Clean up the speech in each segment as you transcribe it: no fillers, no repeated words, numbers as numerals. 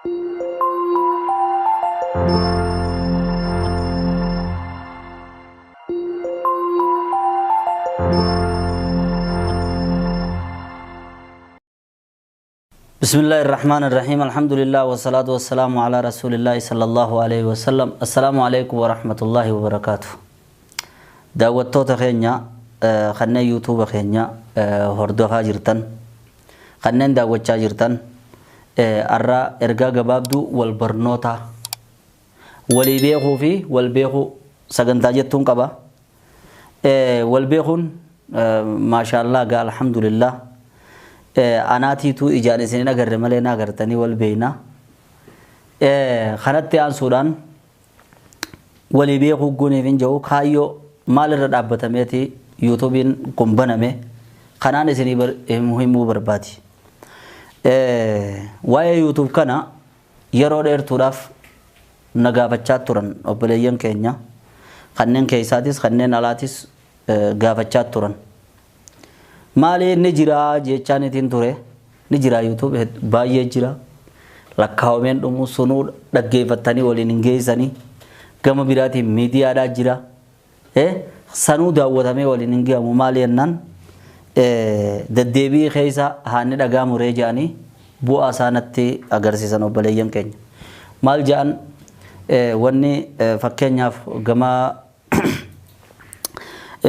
بسم الله الرحمن الرحيم الحمد لله والصلاة والسلام على رسول الله صلى الله عليه وسلم السلام عليكم ورحمة الله وبركاته. دعوتوتا خينيا خنين يوتيوب خينيا هردوها جرتن خنين دعوتشا جرتن أرى إرقا قبابدو والبرنوتا ولي بيخو في والبيخو سقنتاجتون قبا والبيخون ما شاء الله قال الحمد لله anaatiitu ijaan isin agarre malee na agartanii wal beeyna. Kanatti aansuudhaan walii beekuu guuniif hin jiru kaayyoo maalirra dhaabbatameeti yuutuubiin kun baname kanaan isinii himuu barbaadi. Waa'ee yuutuub kana yeroo dheertuudhaaf na gaafachaa turan obboleeyyan keenya kanneen keessaatis kanneen alaatis gaafachaa turan. Maali ni jira jechaan ittiin ture ni jira yuutuub baay'ee jira lakkaa'ameen dhumu sunuu dhaggeeffatanii waliin hin geessanii gama biraatiin miidiyaadhaa jira sanuu daawwatamee waliin hin ge'amu maali jennaan deddeebii keessa haanni dhagaa muree jedhanii bu'aa isaanatti agarsiisan obboleeyyan keenya. Maal jedhan wanni fakkeenyaaf gama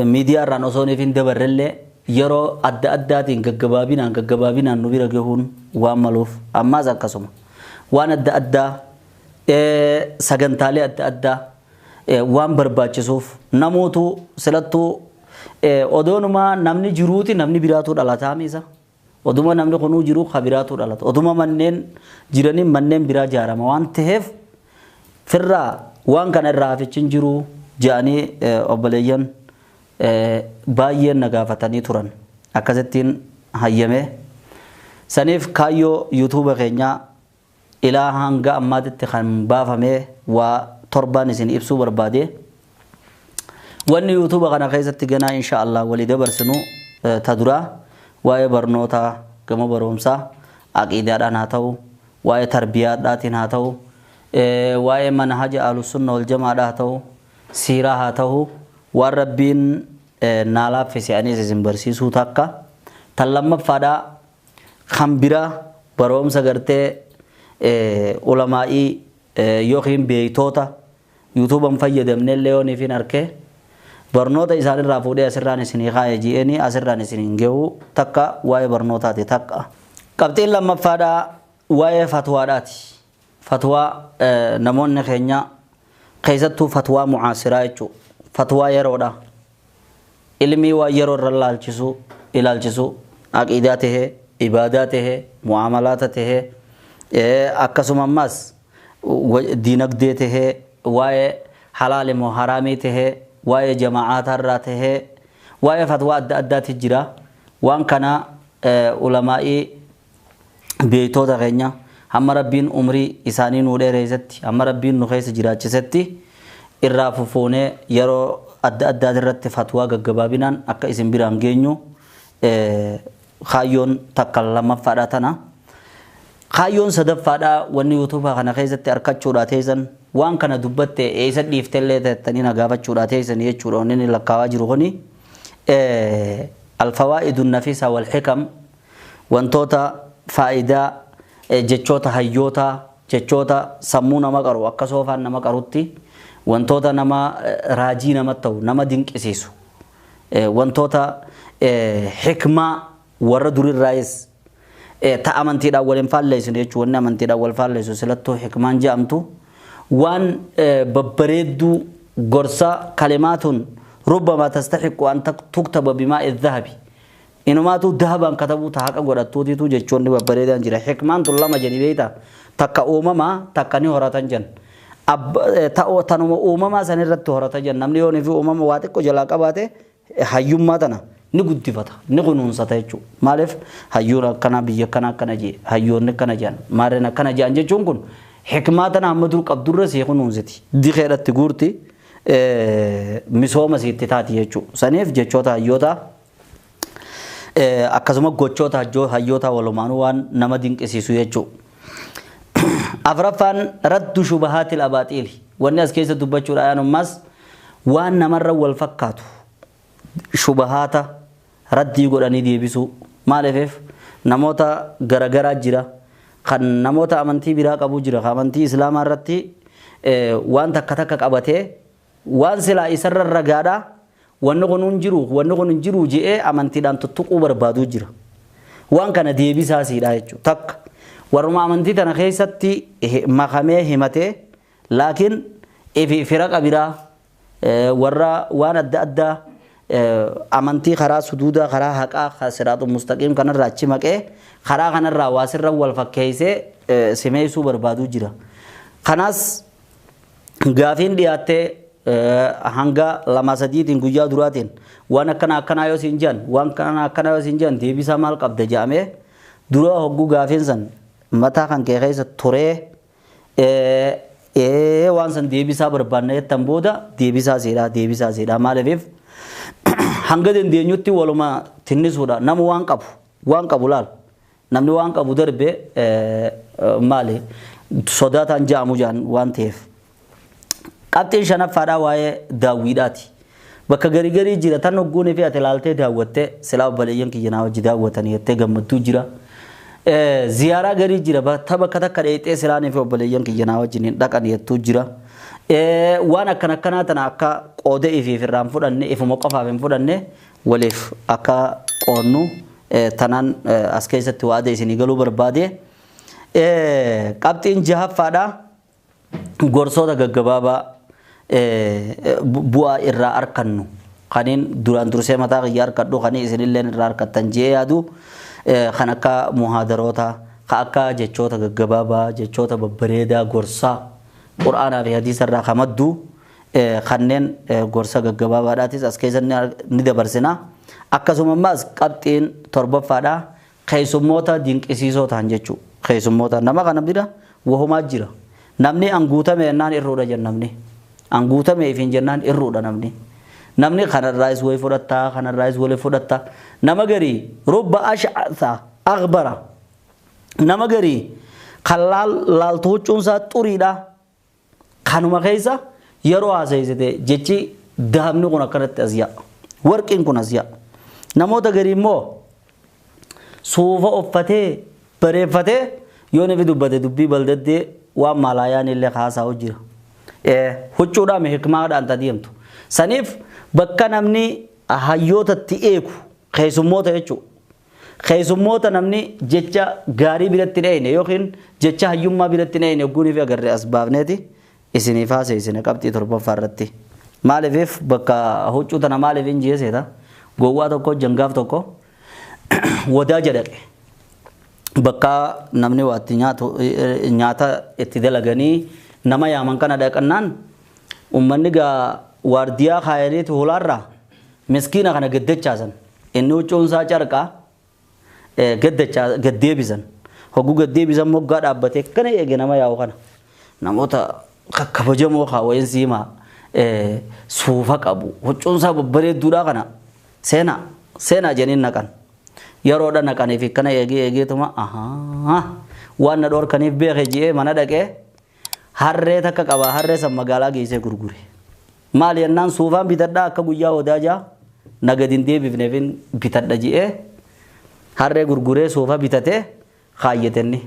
miidiyaarraan osoo hin dabarrellee yeroo adda addaatiin gaggabaabinaan nu bira gahuun waan maluuf ammaas akkasuma waan adda addaa sagantaalee adda addaa waan barbaachisuuf namootu silattuu odoonumaa namni jiruuti namni biraatu dhalataa miisa oduma namni kunuu jiru ka biraatu dhalata oduma manneen jiranii manneen biraa ijaarama waan ta'eef firraa waan kana irraa hafichin jiru jedhanii obboleeyyan baay'een na gaafatanii turan akkasittiin hayyame saniif kaayyoo yuutuuba keenyaa ilaa hanga ammaatitti kan baafame waa torbaan isin ibsuu barbaade wanni yuutuuba kana keessatti ganaa insha Allah walii dabarsinu ta duraa waa'ee barnootaa gama barumsaa aqiidaadhaan haa ta'u waa'ee tarbiyaadhaatiin haa ta'u waa'ee manhaja ahlusunna wal jamaadhaa haa ta'u siiraa haa ta'u waan rabbiin naa laaffise anis isin barsiisuu takka tan lammaffaadhaa kan biraa barumsa gartee ulamaa'ii yookiin beeytoota yuutuuban fayyadamne illee yooniif hin arkee barnoota isaanirraa fuudhee asirraan isinii kaa'e ji'eenii asirraan isiniin ge'u takka waa'ee barnootaati takka. Qabxiin lammaffaadhaa waa'ee fatwaadhaati. Fatwaa namoonni keenya keessattuu fatwaa mucaasiraa jechuudha. Fatwaa yeroodha. Ilmii waa yeroo irra ilaalchisu aqiidaa tahee, ibaadaa tahee, mu'amalaata tahee, akkasuma ammas diinagdee tahee, waa'ee halaali moo haraamii tahee, waa'ee jamaa'aataa irraa tahee, waa'ee fatwaa adda addaati jira. Waan kana ulamaa'ii beeytoota keenya hamma rabbiin umrii isaanii nuu dheereessetti, hamma rabbiin nu keessa jiraachisetti irraa fufuunee yeroo adda addaa irratti fatwaa gaggabaabinaan akka isin biraan geenyu kaayyoon takka lammaffaadha tana. Kaayyoon sadaffaadha wanni yuutuubaa kana keessatti argachuudha teessan waan kana dubbatte eessa dhiiftellee teettanii na gaafachuudha teessan jechuudha wanni inni lakkaawaa jiru kuni alfawaa'idu nafisa wal xikam wantoota faayidaa jechoota hayyootaa jechoota sammuu nama qaru akka soofaan nama qarutti wantoota nama raajii nama ta'u nama dinqisiisu wantoota xikmaa warra durirraayis ta amantiidhaan wal hin faalleessine jechuudha wanni amantiidhaan wal faalleessu silattoo xikmaan jedhamtu waan babbareedduu gorsa kalimaatun rubbama tastaxiqqu an tuktaba bimaa'i dhahabi inumaatu dahabaan katabuu ta haqa godhattuutiitu jechoonni babbareedaan jira xikmaan tun lama jedhi beeyta takka uumamaa takka ni horatan jen tanuma uumamaa san irratti horata jen namni yoonii fi uumama waa xiqqo jalaa qabaate hayyummaa tana ni guddifata ni kunuunsata jechuudha. Maaliif hayyuun akkanaa biyya akkanaa akkana jee hayyoonni akkana jedhan maarreen akkana jedhan jechuun kun xikmaa tana hamma dur qabdurra sii kunuunsiti dikeedhatti guurti misooma siitti taati jechuudha. Saniif jechoota hayyootaa akkasuma gochoota hayyootaa walumaanuu waan nama dinqisiisu jechuudha. Afraffaan raddu shubahaatil abaatiili. Wanni as keessa dubbachuudha yaanummaas waan namarra wal fakkaatu shubahaata raddii godhanii deebisuu. Maaliif namoota garagaraa jira, kan namoota amantii biraa qabu jira, kan amantii islaamaa irratti waan takka takka qabatee waan silaa isarra ragaadha wanni kun hin jiru, wanni kun hin jiru je'ee amantiidhaan tuttuquu barbaaduu jira. Waan kana deebisaa siidha jechuudha. Takka warruma amantii tana keessatti makamee himatee laakiin ifi firaqa biraa warra waan adda addaa amantii karaa suduudaa karaa haqaa siraatul mustaqiim kanarraa achi maqee karaa kanarraa waasirra wal fakkeessee simeessuu barbaaduu jira. Kanaas gaafiin dhiyaattee hanga 2-3 guyyaa duraatiin waan akkana akkanaa yoo siin jedhan, waan akkana akkanaa yoo siin jedhan deebisaa maal qabda jedhamee dura hogguu gaafiin san mataa kan kee keessa turee waan san deebisaa barbaanna jettan booda deebisaa seedha, deebisaa seedha. Maaliif hanga dandeenyutti waluma tinnisuudha. Nama waan qabu, waan qabu laal. Namni waan qabu darbe maali sodaataan ja'amu ja'an waan ta'eef. Qabxiin shanaffaadhaa waa'ee daawwiidhaati. Bakka garii garii jira tan hogguunii fi ati ilaaltee daawwattee silaa obboleeyyan kiyya naa wajji daawwatanii jettee gammadduu jira. Ziyaaraa garii jira bakka takka dheexee silaanii fi obboleeyyan kiyya naa wajjin hin dhaqan jettuu jira. Waan akkana akkanaa tana akka qooda ifiif irraan fudhanne ifuma qofaaf hin fudhanne waliif akka qoonnu tanaan as keessatti waada isinii galuu barbaade. Qabxiin jahaffaadhaa gorsoota gaggabaabaa bu'aa irraa argannu kaniin duraan dursee mataa kiyya argadhu kanii isinilleen irraa argattan jee yaadu kan akka muhaadaroota, kan akka jechoota gaggabaabaa, jechoota babbareedaa gorsaa qur'aanaa fi hadiisa irraa kan maddu kanneen gorsa gaggabaabaadhaatis as keessa ni dabarsina. Akkasuma ammaas qabxiin torbaffaadhaa keessummoota dinqisiisoo ta'an jechuudha. Keessummoota nama kana bira wahumaa jira. Namni anguutame jennaan irruudha jenna namni. Anguutame ifiin jennaan irruudha namni. Namni kanarraayis wayii fudhatta, kanarraayis walii fudhatta. Nama garii rubba ash'atha aghbara. Nama garii kan laaltu huccuunsaa xuriidha. Kanuma keessa yeroo haasa'isite jechi dahabni kun akkanatti as yaa'a. Warqiin kun as yaa'a. Namoota garii immoo suufa uffatee bareeffatee yoo nafi dubbate dubbii baldaddee waan maalaayaan illee haasaa'u jira. Huccuudhaan hikmaadhaan tadeemtu. Saniif bakka namni hayyootatti eegu keessummoota jechuudha. Keessummoota namni jecha gaarii biratti hin eegne yookiin jecha hayyummaa biratti hin eegne hogguunii fi agarree as baafneeti isiniif haasa'isine qabxii torbaffaa irratti. Maaliif bakka huccuu tana maaliif hin jeeseeta? Gowwaa tokko jangaaf tokko wadaa jedhaqe. Bakka namni waa itti nyaatu nyaata itti dalaganii nama yaaman kana dhaqannaan uummanni gaa waardiyaa kaayaniitu hulaarraa miskiina kana gaddachaasan. Inni huccuun isaa carqaa gaddeebisan. Hogguu gaddeebisan moggaa dhaabbatee kana eege nama yaa'u kana. Namoota kakkabajamoo kaawwayin himaa suufa qabu. Huccuun isaa babbareedduudhaa kana seenaa seenaa jedhanii naqan. Yeroodha naqaniif kana eegee eegeetuma ahaa waan na dhoorkaniif beeke ji'ee mana dhaqee harree takka qaba harree san magaalaa geessee gurgure. Maal jennaan suufaan bitadhaa akka guyyaa wadaajaa na gadi hin deebifneefin bitadha ji'ee harree gurguree suufa bitatee kaayyatenni.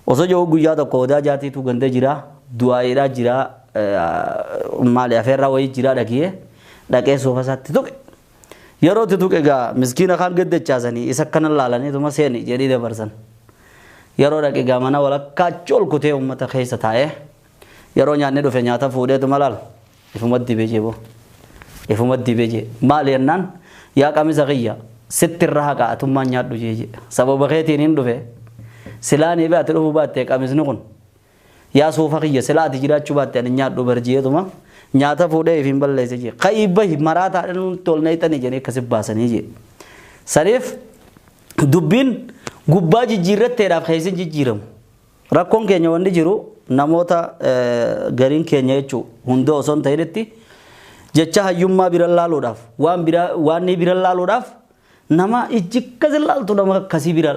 Osoo jiru guyyaa tokko wadaajaatiitu ganda jira du'aayiidhaa jira maali afeerraa wayii jira dhaqee dhaqee suufa isaatti tuqe. Yeroo itti tuqe egaa miskiina kaan gaddachaasanii isa akkana laalaniituma seeni jedhii dabarsan. Yeroo dhaqe egaa mana walakkaa achi ol kutee uummata keessa taa'ee yeroo nyaanni dhufe nyaata fuudheetuma laal ifuma dibee jeeboo. Ifuma dibee jee maali jennaan yaa qamisa kiyya sitti irra haqa atummaan nyaadhu jee jee sababa keetiin hin dhufe silaanii fi ati dhufuu baatte qamisni kun yaa suufa kiyya silaa ati jiraachuu baatte ani nyaadhu barjiyeetuma nyaata fuudhee ifiin balleesse jee ka'ii bahi maraataadhaan nutti ol naqxanii jedhanii akkasi baasanii jee. Saniif dubbiin gubbaa jijjiirratteedhaaf keessi jijjiiramu. Rakkoon keenya wanni jiru namoota gariin keenya jechuun hunda osoo hin ta'initti jecha hayyummaa bira laaluudhaaf waan bira waan ni bira laaluudhaaf nama ijji akkas laaltu nama akkasii bira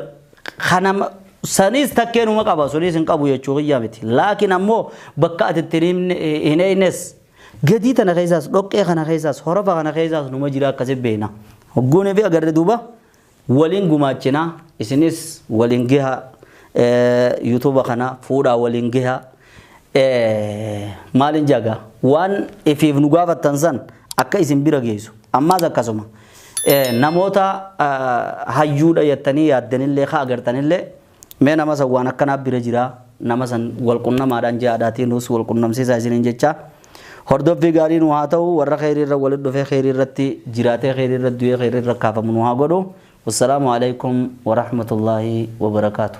kanama Sanis takkeenuma qaba, sunis hin qabu jechuu kiyyaa miti. Laakiin ammoo bakka ati itti hin eeynes gadii tana keessaas, dhoqqee kana keessaas, horofa kana keessaas numa jira, akkasi beekna. Hogguunii fi agarre duuba waliin gumaachinaa, isinis waliin gaha, yuutuuba kana fuudhaa waliin gaha. Maalin jaga waan ifiif nu gaafattan san akka isin bira geessu. Ammaas akkasuma namoota hayyuudha jettanii yaaddanillee haa agartanillee, mee nama san waan akkanaa bira jira, nama san wal qunnamaadhaan ji'aadhaatiin nus wal qunnamsiisaa isiniin jecha. Hordoffii gaarii nu haa ta'u. Warra kheyrii irra walitti dhufee, kheyrii irratti jiraatee, kheyrii irratti du'ee, kheyrii irra kaafamu nu haa godhu. Wassalaamu alaikum warahmatullaahi wabarakaatu.